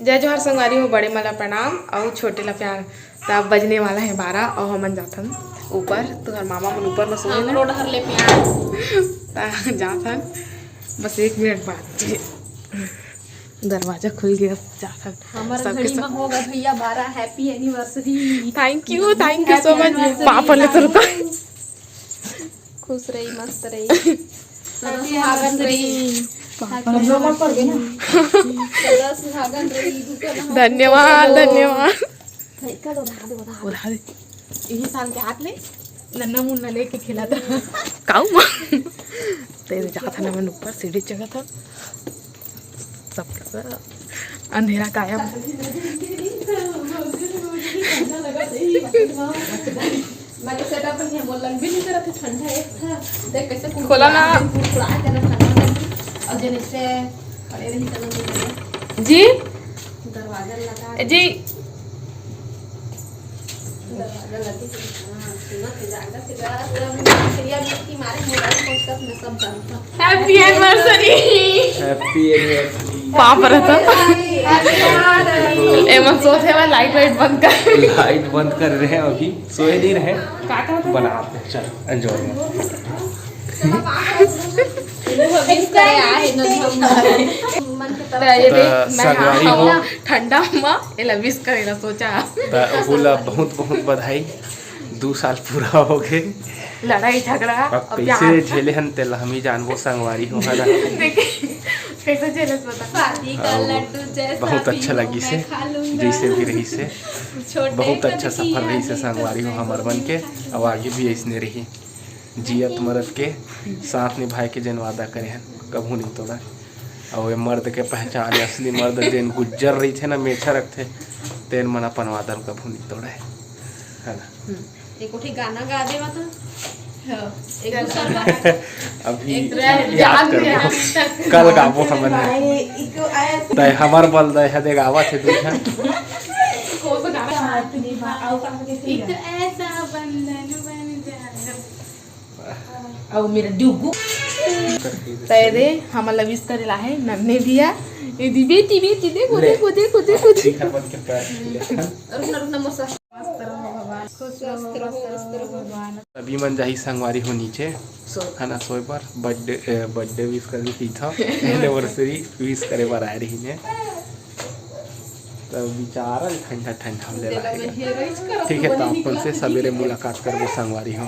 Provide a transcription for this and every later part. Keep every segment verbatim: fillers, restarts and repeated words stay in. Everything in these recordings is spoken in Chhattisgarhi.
जय जोहार संगवारी हो, बड़े मन ला प्रणाम अउ छोटे ला प्यार। त अब बजने वाला हे बारह अउ हमन जाथन ऊपर, तुहर मामा मन ऊपर में सोए हे। हमरो डहर ले प्यार। त जाथन, बस एक मिनट बाद दरवाजा खुल गया, जाथन। हमर घड़ी में होगा भैया बारह, happy anniversary। Thank you, thank you so much। Papa ले तो रुका। खुश रही, मस्त रही। सदा सुहागन रही। सदा सुहागन रही। धन्यवाद, धन्यवाद। उड़ा दे। इही साल के हाथ ले नन्ना मुन्ना लेके खेला था। काऊ माँ। तेरे जाता ना, मन ऊपर सीढ़ी चढ़ा था। सबके सब अंधेरा कायम। मैं तो सेटअप नहीं है, मोर लग भी नहीं करत है, ठंडा है। हाँ, देख कैसे कुड़कुड़ा खोला ना। कुड़कुड़ा के ना ठंडा में। और जैसे खड़े रही तो नहीं। जी। दरवाजा लगा। जी। Happy anniversary। Happy anniversary। पाँव परत हँव। एमन सोत हे, लाइट वाइट बंद कर। लाइट बंद कर रहे हैं, अभी सोए नहीं रहे। का कहत हस? बनाते हैं, चल, enjoy। त ये देख, मैं संगवारी हो। ठंडा में एला wish करे ला सोचा। त ओला बहुत बहुत बधाई, दू साल पूरा हो गए। लड़ाई झगड़ा अब और कैसे प्यार। झेले हन, तेला हम ही जानबो संगवारी हो, है ना? देखिए, कैसे झेलस बता। शादी का और लड्डू जैसा बहुत भी अच्छा हो, लगिस हे, मैं खा लूंगा। जैसे भी रहिस हे। छोटे बहुत अच्छा कद की सफर रहिस हे आदमी संगवारी हो, हमर मन के, अब आगे भी ऐसने रही। जियत मरत के साथ निभाए के जेन वादा करे हन, कभू नहीं तोड़ा। अउ ये मर्द के पहचान हे, असली मर्द जेन गुज्जर रहिथे ना, मेछा रखथे, तेन मन अपन वादा ल कभू नहीं तोड़े, है ना? हम्म। एक कोठी गाना गा दे मत। हाँ, एक दूसर बार। अभी एक याद याद करबो। नहीं आता। कल गाबो हमन। भाई, इको आया। तय हमर बल दय हे, देख आवत हे दूसरा। कौन सा गाना? हाँ, तू नहीं बा-, आओ, कहाँ से कैसे एक गाना? ऐसा बंधन बन जाए। अउ मेरा डुगु। त ये दे, हमन ला wish करे ला हे नन्हे भैया। ये दी, बेटी, बेटी, देखो, ले। देखो, देखो, देखो, देखो। ठीक है, बन के पैर छू ले। रुकना, रुकना, मोर साथ। मस्त रहो भगवान, खुश रहो, स्वस्थ रहो, मस्त रहो भगवान। अभी मन जाही संगवारी हो नीचे, सो। है ना, सोए बर। Birthday, ए, birthday wish करे ला कहिथव, anniversary wish करे बर आए रहिन हे। त बेचारा ठंडा ठंडा हमले लागे। ठीक है, त अपन से सबेरे मुलाकात करबो संगवारी हो।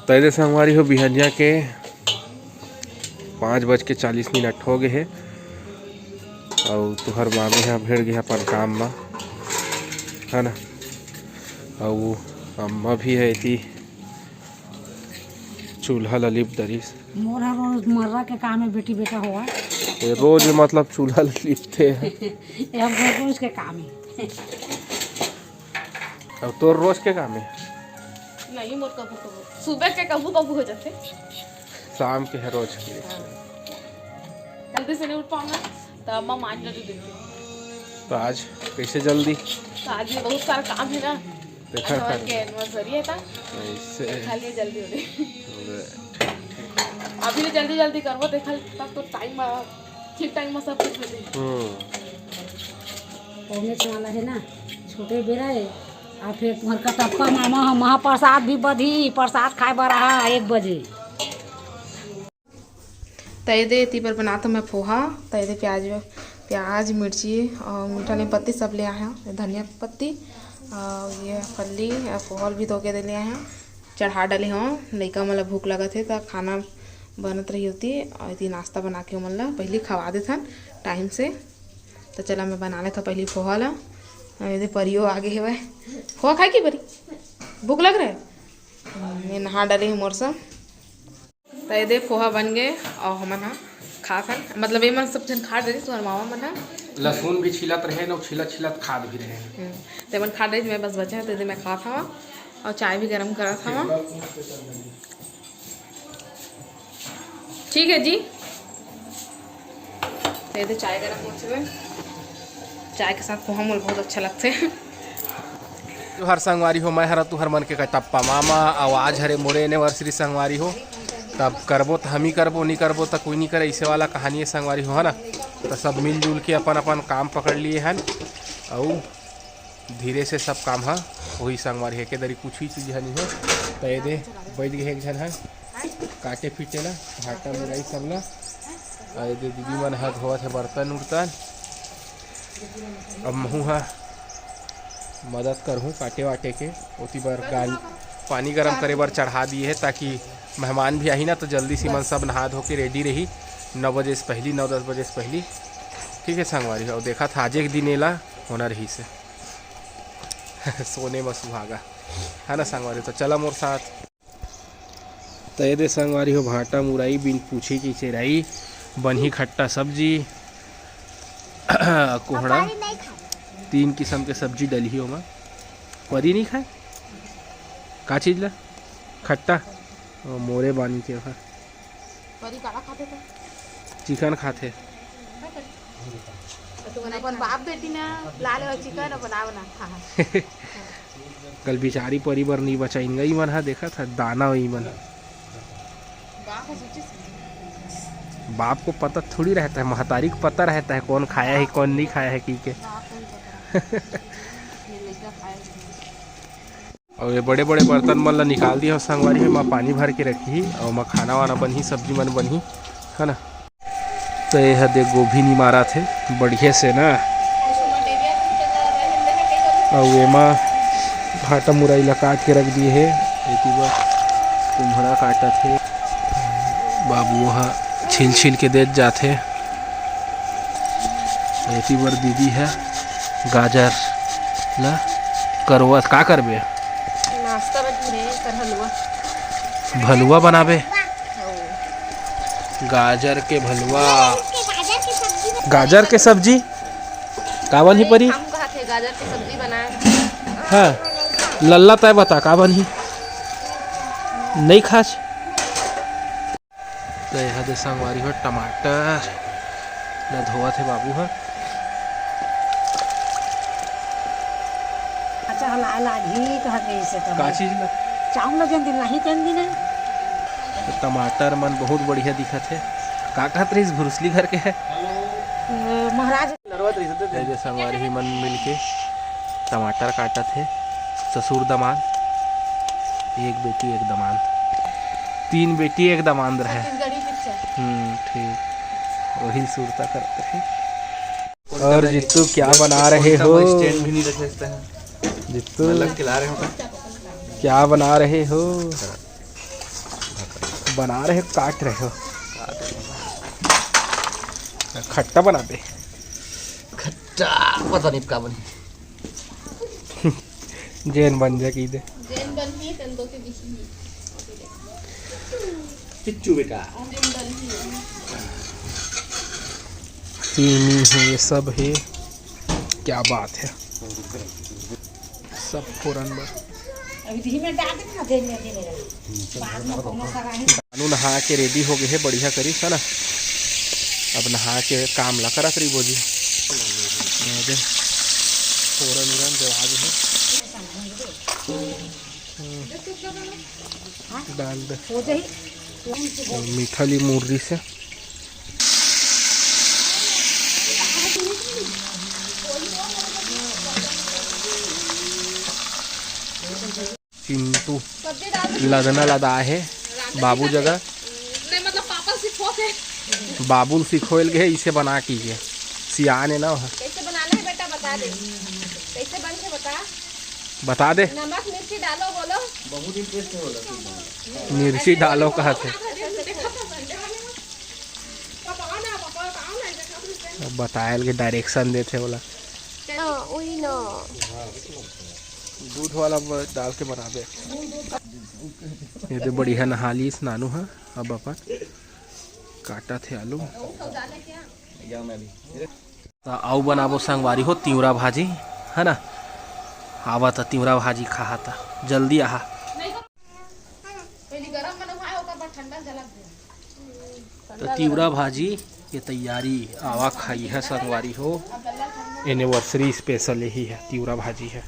त ये दे संगवारी हो, बिहनिया के पाँच बज के चालीस मिनट हो गए हे, अउ तुहर मामी ह भिड़ गए अपन काम म, है ना। अउ अम्मा भी है एती चूल्हा ल लिप दरिस। मोर ह रोजमर्रा के काम हे, बेटी बेटा होवय। ये रोज मतलब चूल्हा ल लिपथे। ये अब रोज रोज के काम हे। अब तोर रोज के काम हे? नहीं, मोर कभू कभू, सुबह के कभू कभू हो जाथे। शाम के हे रोज के। हाँ। जल्दी से नहीं उठ पाऊंगा, त अम्मा मांज ल दे देथे। त आज कैसे जल्दी? त आज में बहुत सारा काम हे ना। देखा आज हमर कर। के anniversary हे, त ऐसे। खाली जल्दी हो गई। अबे, ठीक, ठीक। अभी ले जल्दी जल्दी करबो, देखल तब तो time, ठीक time में सब कुछ हो जाई। हम्म। पहुने वाला हे ना, छोटे बेरा हे, अउ फिर तुहर कटप्पा मामा ह महाप्रसाद भी बधी, प्रसाद खाए बर आहा एक बजे। त ये दे, एती बर बनात हँव मैं पोहा। त ये दे प्याज, प्याज, मिर्ची अउ मीठा नीम पत्ती सब ले आए हँव, धनिया पत्ती अउ ये फल्ली अउ पोहा ल भी धो के दे ले आए हँव। चढ़ा डाले हँव, लइका मन ला भूख लगत हे त खाना बनत रही होती, अउ एती नाश्ता बना के ओमन ला पहिली खवा देथन time से। त चला मैं बना लेथँव पहिली पोहा ला। अउ ये दे परियो आगे हेवय, पोहा खाए के परी, भूख लग रहा है। ये नहा डाले हे मोर सब। त ये दे पोहा बन गए अउ हमन ह खात हन, मतलब ये मन सब झन खा डरिस, तुहर मामा मन ह। लहसुन भी छीलत रहे न, छीलत छीलत खात भी रहे। हम्म, ते मन खा डरिस, मैं बस बचे हँव, त ये दे मैं खात हँव अउ चाय भी गरम करत हँव। ठीक है जी। त ये दे चाय गरम हो चुके हे। चाय के साथ पोहा मोला बहुत अच्छा लगथे। जोहार संगवारी हो, मैं हरा तुहर मन के कटप्पा मामा, अउ आज हरे मोरे anniversary संगवारी हो। तब करबो त हम ही करबो, नहीं करबो त कोई नहीं करे, ऐसे वाला कहानी हे संगवारी हो, है ना। तो सब मिलजुल के अपन अपन काम पकड़ लिए हन, अउ धीरे से सब काम ह होही संगवारी। एके दरी कुछ ही चीज ह नहीं हो। तो ये दे, बैठ गए एक झन ह काटे पीटे ला, भाटा मुरई सब ला। अउ ये दे दीदी मन ह धोवत हे बर्तन उर्तन। अब महू ह मदद करहूँ काटे वाटे के। ओती बर गाल पानी गरम करे बर चढ़ा दिए हे, ताकि मेहमान भी आही ना, तो जल्दी से मन सब नहा धो के रेडी रही, नौ बजे से पहली, नौ दस बजे से पहली। ठीक है संगवारी, अउ देखा था आज एक दिन एला होना रही से सोने में सुहागा, है ना संगवारी? तो चला मोर साथ। तो ये दे संगवारी हो, भाटा मुरई बिन पूछे के चेराई, बनही खट्टा सब्जी, कोहड़ा, परी नहीं खाए। तीन किस्म के सब्जी डलही ओमा। परी नहीं खाए? का चीज ला? खट्टा? ओ, मोरे बानी के ओहा। परी काला खाथे तो? चिकन खाथे। अपन बाप बेटी ना ला ले चिकन, अपन आव ना खा। कल बिचारी परी बर नहीं बचाइन गई मन हा, देखा था दाना वही मन। बाप को पता थोड़ी रहता है, महतारी को पता रहता है कौन खाया है, कौन नहीं खाया है, की के। अउ ये बड़े-बड़े बर्तन मन ला निकाल दिया हो संगवारी, एमा पानी भर के रखी, अउ एमा खाना वाना बनही, सब्जी मन बनही, है ना। तो ये ह दे गोभी निमारत हे बढ़िया से ना, अउ एमा भाटा मुरई ला काट के रख दिए हे। एती बर कुम्हरा काटत हे, बाबू ह छील छील के देत जात हे। एती बर दीदी ह गाजर ला करवत, का करबे? नाश्ता में ढेर कर हलवा। भलुआ बनाबे? हाँ। गाजर के भलुआ। गाजर के सब्जी? का बनही परी? हम कहा थे गाजर के सब्जी बनाए। हाँ, लल्ला तय बता का बनही? नहीं खास। तो यह दे संगवारी हो टमाटर ला धोवत हे बाबू ह। अच्छा, हला लागही कहत रहिस हे तब। का चीज ला? चाउर ला जेन दिन लाही तेन दिन हे। तो टमाटर मन बहुत बढ़िया दिखत हे। का कहत रहिस, ब्रूसली घर के हे? अ, महाराज। ये दे संगवारी मन मिलके टमाटर काटत हे, ससुर दमांद, एक बेटी एक दमांद, तीन बेटी एक दमांद रहे। छत्तीसगढ़ी पिक्चर। हम्म, ठीक, वही सुरता करत रहे। और जित्तू क्या बना रहे हो? स्टैंड भी नहीं रखे इसका। जित्तू, मैं लग के ला रहे हो का? क्या बना रहे हो? बना रहे हो, काट रहे हो? खट्टा बना दे। खट्टा पता नहीं का बनी। जेन बन जा की दे। जेन बनही, तेन तो के दिखी। किच्चू बेटा। जेन बनही। तीनी हे, ये सब हे। क्या बात है। सब फोरन बर। अभी धीमे डाल दे ना, धीमे, धीमे रहो। बाद में कोनो सगाई। नानू नहा के रेडी हो गए हे, बढ़िया करिस, है ना। अब नहा के काम ला करत रही बोजी। ये दे, फोरन उरन देवा गे हे। हम्म। डाल दे। हो जाही। मीठा ली मुर्री से। चिंटू लदना लदा हे बाबू जगह। नहीं, मतलब पापा सिखो थे। बाबू सिखोल गए इसे बना कीजिए। सियान है ना वह। कैसे बनाना है बेटा, बता दे। कैसे बनथे बता। बता दे। नमक मिर्ची डालो, बोलो। बहुत इंटरेस्ट होला। मिर्ची डालो कहत हे। बतायल के डायरेक्शन देथे ओला। हाँ, वही ना। दूध वाला ब-, डाल के बनाबे। ये तो बढ़िया नहा लीस नानू हा। अब अपन काटत हे आलू। त अउ बनाबो संगवारी हो तिवरा भाजी, है ना? आवा त तिवरा भाजी खाहा त जल्दी आहा। त तिवरा भाजी के तैयारी आवा खाई है संगवारी हो, एनिवर्सरी स्पेशल यही है तिवरा भाजी है।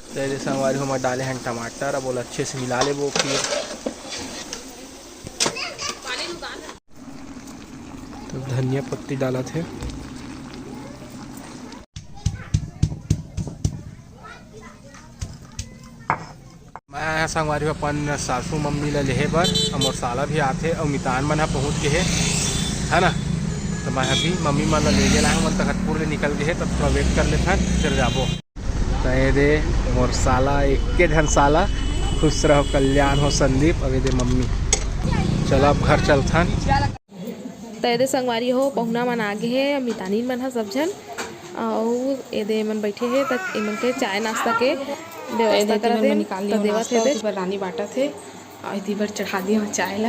तो ये संगवारी हो, मैं डाले हैं टमाटर, अब ओला अच्छे से मिला लेबो फिर। तो धनिया पत्ती डालत हे। आए हन संगवारी हो अपन सासू मम्मी ला लेहे बर, अउ मोर साला भी आथे, अउ मितान मन ह पहुँच गे हे, है ना। तो मैं अभी मम्मी मन ला लेगे लाए हूँ, मन तखतपुर ले निकल गे हे, तब थोड़ा वेट कर लेथन, फिर जाबो। तो ये दे मोर साला, एक के झन साला, खुश रहो, कल्याण हो संदीप। अब ये दे मम्मी, चलो अब घर चलथन। त एदे संगवारी हो, पहुना मन आगे हे, मितानिन मन ह सब झन, अउ एदे एमन बइठे हे, त एमन के चाय नाश्ता के व्यवस्था करत हे, त देवत हे एदे। रानी बांटत हे, अउ एती बर चढ़ा दिए चाय ला,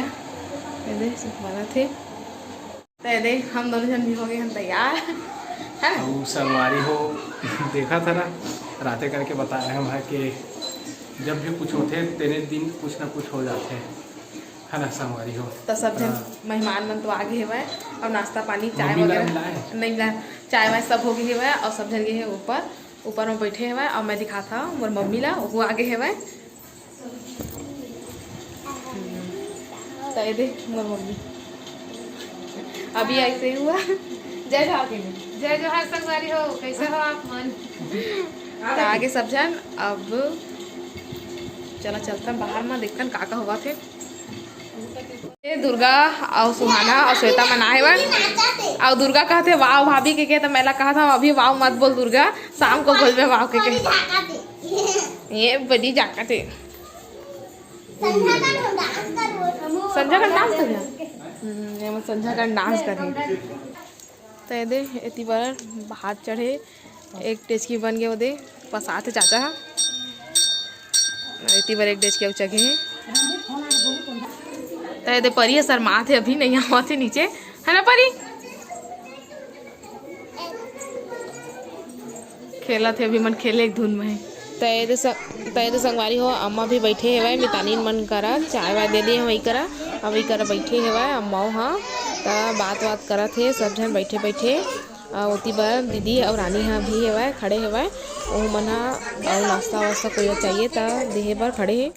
एदे बनत हे। त एदे हम दोनों झन भी हो गे हन तैयार, है ना? अउ संगवारी हो, देखा था ना, राते करके बता रहे हम है कि जब भी कुछ होथे, तेने दिन कुछ ना कुछ हो जाथे। है ना संगवारी हो। त सब झन मेहमान मन तो आगे हेवय, अउ नाश्ता पानी, चाय वगैरह नइ मिला, चाय वाय सब हो गे हेवय, अउ सब झन गे हे ऊपर, ऊपर में बइठे हेवय, अउ मैं दिखात हव मोर मम्मी ला, वो आगे हेवय। त एदे मोर मम्मी अभी ऐसे ही हुआ। जय जोहार के। जय जोहार संगवारी हो, कैसे हो आप मन? त आगे सब झन, अब चला चलथन बाहर में, देखथन का का होवत हे। ए दुर्गा अउ सुहाना अउ श्वेता मन आए हवय। अउ दुर्गा कहथे, "वाव भाभी," के, के, त मैं ला कहत हव, "अभी वाव मत बोल दुर्गा, शाम को बोलबे वाव," के, के। ये बड़ी जाकत हे। संझा का डांस करना। हम्म, ये मन संझा का डांस करही। त एदे एती बर भात चढ़े, एक डेचकी बन गे, ओदे पसात हे चाचा ह। एती बर एक डेचकी अउ चघे हे। त एदे परी ह शर्मात हे, अभी नइ आवत हे नीचे, है ना परी? खेलत हे, अभी मन खेले एक धुन में हे। त एदे स-, त एदे संगवारी हो, अम्मा भी बइठे हेवय, मितानिन मन करा चाय वाय दे दिए हवय, वही करा, अब वही करा बइठे हेवय अम्मा ह। त बात वात करत हे सब झन बइठे बइठे। अ, ओती बर दीदी अउ रानी ह भी हेवय, खड़े हेवय। ओहू मन ह अउ नाश्ता वास्ता कोई चाहिए त देहे बर खड़े हे।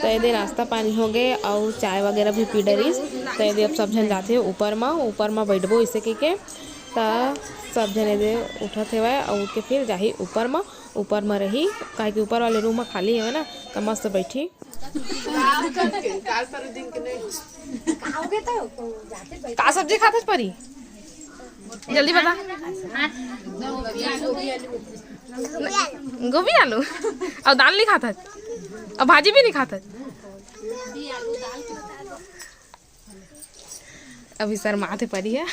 त एदे नाश्ता पानी हो गे अउ चाय वगैरह भी पी डरिस। त एदे अब सब झन जाथे ऊपर म, ऊपर म बइठबो इसे कहिके। त सब झन एदे उठत हेवय अउ उठ के फिर जाही ऊपर म, ऊपर म रही, काहे कि ऊपर वाले रूम ह खाली हेवय ना, त मस्त बइठी। का सब्जी खाथस परी? जल्दी बता। गोभी आलू। अउ दाल नइ खाथस? अउ भाजी भी नइ खाथस? अभी शर्मात हे परी ह।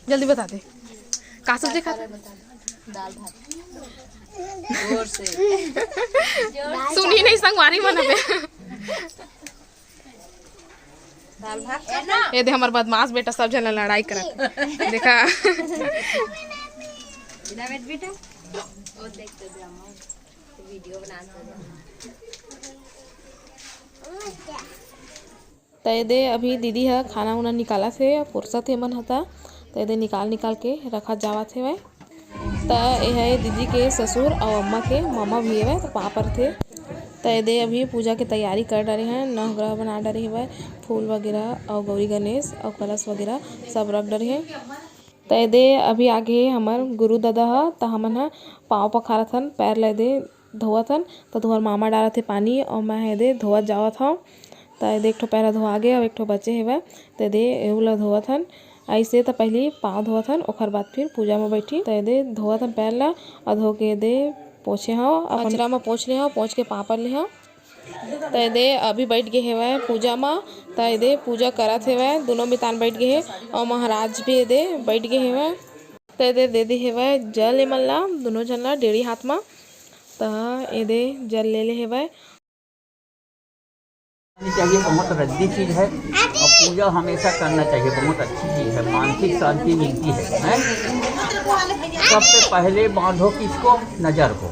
जल्दी बता दे, का सब्जी खाता? दाल भात। जोर से। सुनी नहीं संगवारी मन अबे। दाल भात करना। ये दे हमर बदमाश बेटा सब झन लड़ाई करत। देखा। बिना बेट बेटा। वो देख तो ड्रामा। वीडियो बना। त एदे अभी दीदी ह खाना उना निकालत हे, फुरसत हे मन ह त, त एदे निकाल निकाल के रखत जावत हेवय। त एह ए दीदी के ससुर अउ अम्मा के ममा भी हेवय, त पाँव परथे। त एदे अभी पूजा के तैयारी कर डरे हे, नवग्रह बना डरे हेवय, फूल वगैरह अउ गौरी गणेश अउ कलश वगैरह सब रख डरे हे। त एदे अभी आगे हे हमर गुरु ददा ह, त हमन ह पाँव पखारत हन, पैर ल एदे धोवत हन, त तुहर मामा डारत हे पानी, अउ मैं एदे धोवत जावत हव। त एदे एक ठो पैर ह धोआ गे, अउ एक ठो बचे हेवय, त एदे एहू ला धोवत हन। अइसे त पहिली पाँव धोवत हन, ओखर बाद फिर पूजा म बइठी। त एदे धोवत हन पैर ला, अउ धो के एदे पोछे हव, अपन कचरा म पोछ ले हव, पोछ के पाँव पर ले हव। त एदे अभी बइठ गे हेवय पूजा म, त एदे पूजा करत हेवय, दुनो मितान बइठ गे हे, अउ महाराज भी एदे बइठ गे हेवय। त एदे दे दे हेवय जल एमन ला, दुनो झन ला डेड़ी हाथ म। त एदे जल ले ले हेवय। चाहिए, बहुत रद्दी चीज है और पूजा हमेशा करना चाहिए, बहुत अच्छी चीज है, मानसिक शांति मिलती है, हैं? सबसे पहले बांधो किसको? नजर को।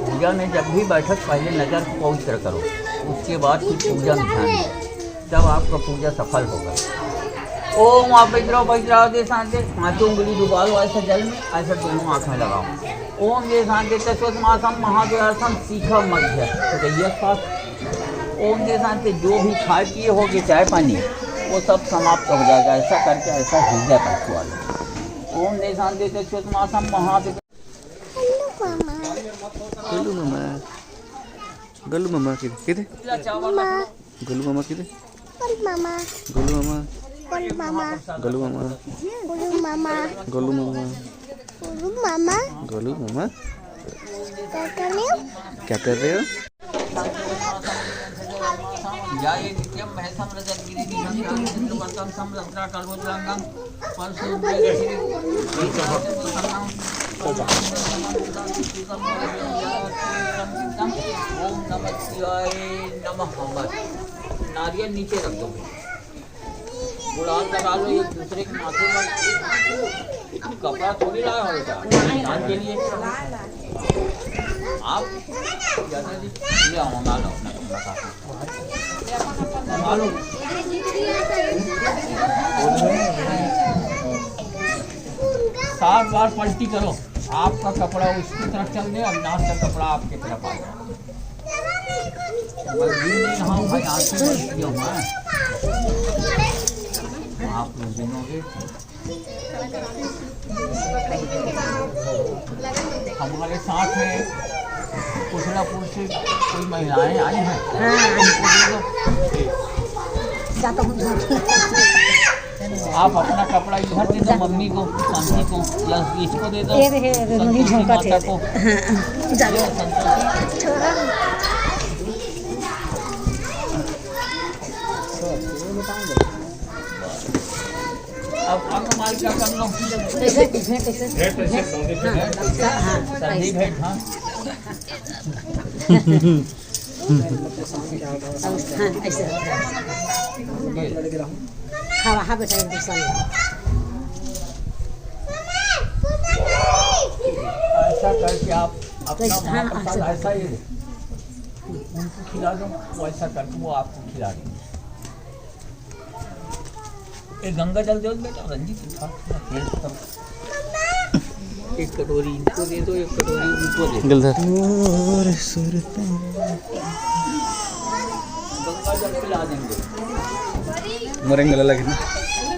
पूजा में जब भी बैठक, पहले नजर को पवित्र करो, उसके बाद फिर पूजा में ध्यान दो, तब आपका पूजा सफल होगा। ओम आप बैठ रहो, बैठ रहो, दे शांति, पांचों उंगली डुबा लो ऐसे जल में, ऐसे दोनों आंख में लगाओ। ओम ये शांति तत्वमासम महाव्यासम शिखा मध्य। तो ये पास ओम के साथ के जो भी खाए पिए होगे, चाय पानी, वो सब समाप्त हो जाएगा। ऐसा करके ऐसा हृदय पर छुआ लो। ओम देशांति चक्षुर्मासम महादेव। गोलू मामा। गोलू मामा। गोलू मामा किधर? किधर? माँ। गोलू मामा किधर? गोलू मामा। गोलू मामा। गोलू मामा। गोलू मामा। गोलू मामा। गोलू मामा। गोलू मामा। गोलू मामा। क्या कर रहे हो? क्या कर रहे हो? या ये नित्यम महसम रजत गिरि निगम चित्रवंतम सम रत्ना कलोजलंगम। ओम नमः शिवाय नमः। नारियल नीचे रख दो, गुलाल लगा लो एक दूसरे के माथे में। कपड़ा थोड़ी लाया हो बेटा, दान के लिए। आप ज्यादा नहीं, ले आओ, मंगा लो अपना कपड़ा साथ में। सात बार पलटी करो, आपका कपड़ा उसकी तरफ चल दे, अविनाश का कपड़ा आपकी तरफ आ जाए। बस यूं नहीं, हाँ भाई, आंसू बरस गया हुआ है। आप लोग गिनोगे। हमारे साथ में कुशलापुर से कोई महिलाएं आई हैं। हाँ। उनको दे दो। जाता हूँ। आप अपना कपड़ा इधर दे दो मम्मी को, शांति को, प्लस इसको दे दो, ये देखिए, ये देखिए, संतोषी झोंका माता थे। को। हाँ, जा। ये संतोषी। अब, अब हमारे क्या कर लो? कैसे, कैसे, कैसे? भेंट ऐसे, संदीप हाँ, भेंट। हाँ, संदीप ऐसे। भेंट, हाँ। हाँ, ऐसे। हाँ, हाँ, बेटा, एक दूसरा में। ऐसा करके आप अपना कैसे? हाँ, महाप्रसाद ऐसे। ऐसा ही उनको खिला दो, वो ऐसा करके वो आपको खिला देंगे। एक गंगा जल दे दो बेटा, रंजीत उठा, उठा, फेंक कर। एक कटोरी इनको दे दो, एक कटोरी उनको दे दो। गिलधर। और सुरता। गंगा जल पिला देंगे। मोरिंग लगे ना,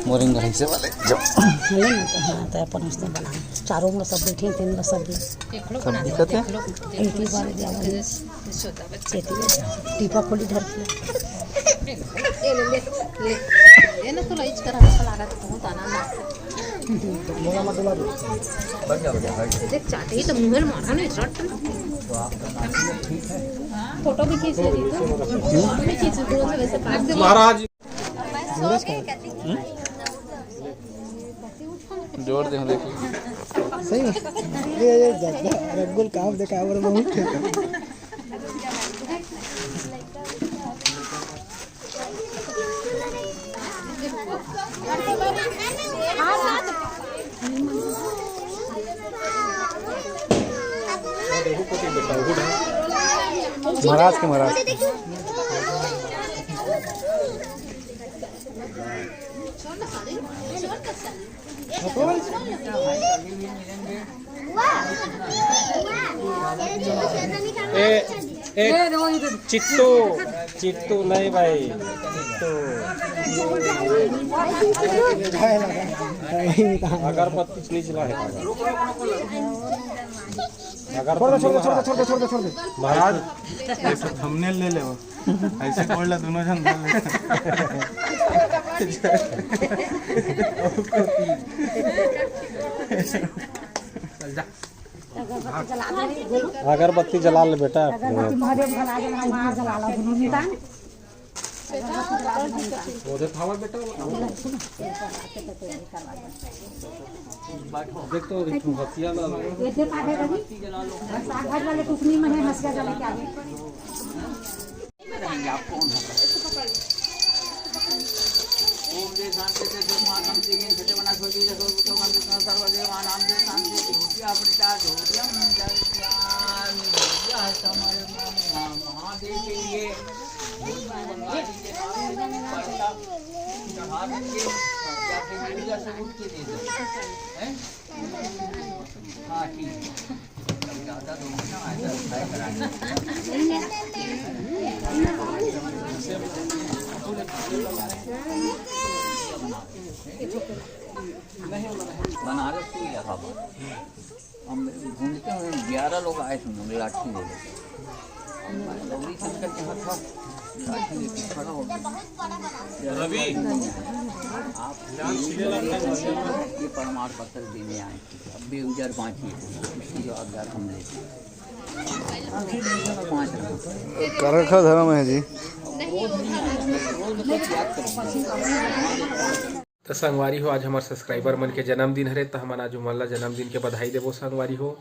मोरिंग ऐसे वाले जो। ले ना तो, हाँ, तो अपन उसने बना, चारों में सब बैठे, तीन में सब भी। सब दिखत है। एक ही बार दिया वही। टीपा खोली धर के। ले, ले, ले, ले ना, तो लइच कर अच्छा लगा, तो बहुत आनंद आता। देख, चाटे ही तो मुंह में मारा नहीं, रट। फोटो भी खींच लेती तू। फोटो भी खींच लेती, वैसे काट दे। महाराज। जोर दे, देखिए। सही में? ये, ये जग्गा, रग्गुल काम देखा, और बहुत खेलता। महाराज के महाराज। ए, ए, चित्तू, चित्तू नहीं भाई, चित्तू। अगरबत्ती नहीं जला है। अगरबत्ती छोड़ दे, छोड़ दे, छोड़ दे, छोड़ दे, छोड़ दे। महाराज, ऐसा थंबनेल ले ले वो। ऐसे कोई ला दोनों जन धर ले। अगरबत्ती जला ले बेटा। अगरबत्ती महादेव भला जला, वहाँ जला लो दोनों निदान। वो दे थावा बेटा। देख तो, देख तो, हसिया ना। ये दे पावे रही। साग भात वाले टुकनी में है, हसिया जला के आगे। ओम दे शांति से जो मातम से ये छठे वनस्पति रसो तो गंध सर्व देवानाम दे शांति ज्योतिया प्रचा ज्योतियम ज्योतिया समर्पण महादेव के लिए। चढ़ा देंगे या फिर पूजा से उठ के दे दो, हैं? हाँ, ठीक है। बनारस से ही रहा। हम घूमते हुए ग्यारह लोग आए थे, मुझे लाठी ले लेके। अब मैं गौरी शंकर के यहाँ था, लाठी लेके खड़ा हो गया। रवि, आप ये प्रमाण पत्र देने आए थे, अब भी उजर बांची है, इसकी जवाबदार हम लेते हैं। पाँच रहा। करखा धर्म है जी। तो संगवारी हो, आज हमार सब्सक्राइबर मन के जन्मदिन हरे, तो हमन आज उमन ला जन्मदिन के बधाई देबो संगवारी हो।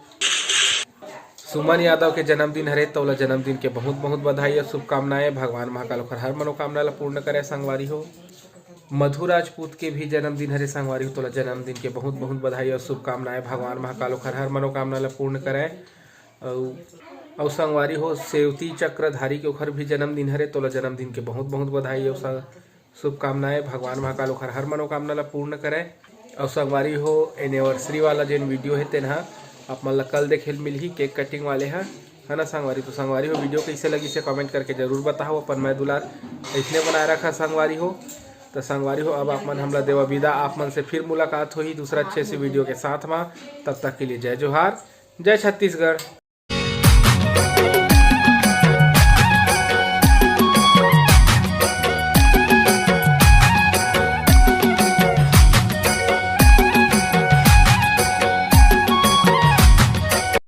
सुमन यादव के जन्मदिन हरे, तोला जन्मदिन के बहुत बहुत बधाई और शुभकामनाएं। भगवान महाकाल ओकर हर मनोकामना ला पूर्ण करे संगवारी हो। मधु राजपूत के भी जन्मदिन हरे संगवारी हो, तोला जन्मदिन के बहुत बहुत बधाई और शुभकामनाएं। भगवान महाकाल ओकर हर मनोकामना ला पूर्ण करे। अउ अउ संगवारी हो, सेवती चक्रधारी के ओखर भी जन्मदिन हरे, तोला जन्मदिन के बहुत बहुत बधाई अउ स- शुभकामनाएं। भगवान महाकाल ओखर हर मनोकामना ला पूर्ण करे। अउ संगवारी हो, एनिवर्सरी वाला जेन वीडियो हे तेन ह आप मन ला कल देखे ल मिलही, केक कटिंग वाले ह, है ना संगवारी। तो संगवारी हो, वीडियो कैसे लगिस हे कमेंट करके जरूर बताओ। अपन मैं दुलार ऐसने बनाए रखा संगवारी हो। तो संगवारी हो, अब आप मन हमला देवा विदा, आप मन से फिर मुलाकात होही दूसरा अच्छे से वीडियो के साथ मा। तब तक के लिए जय जोहार, जय छत्तीसगढ़।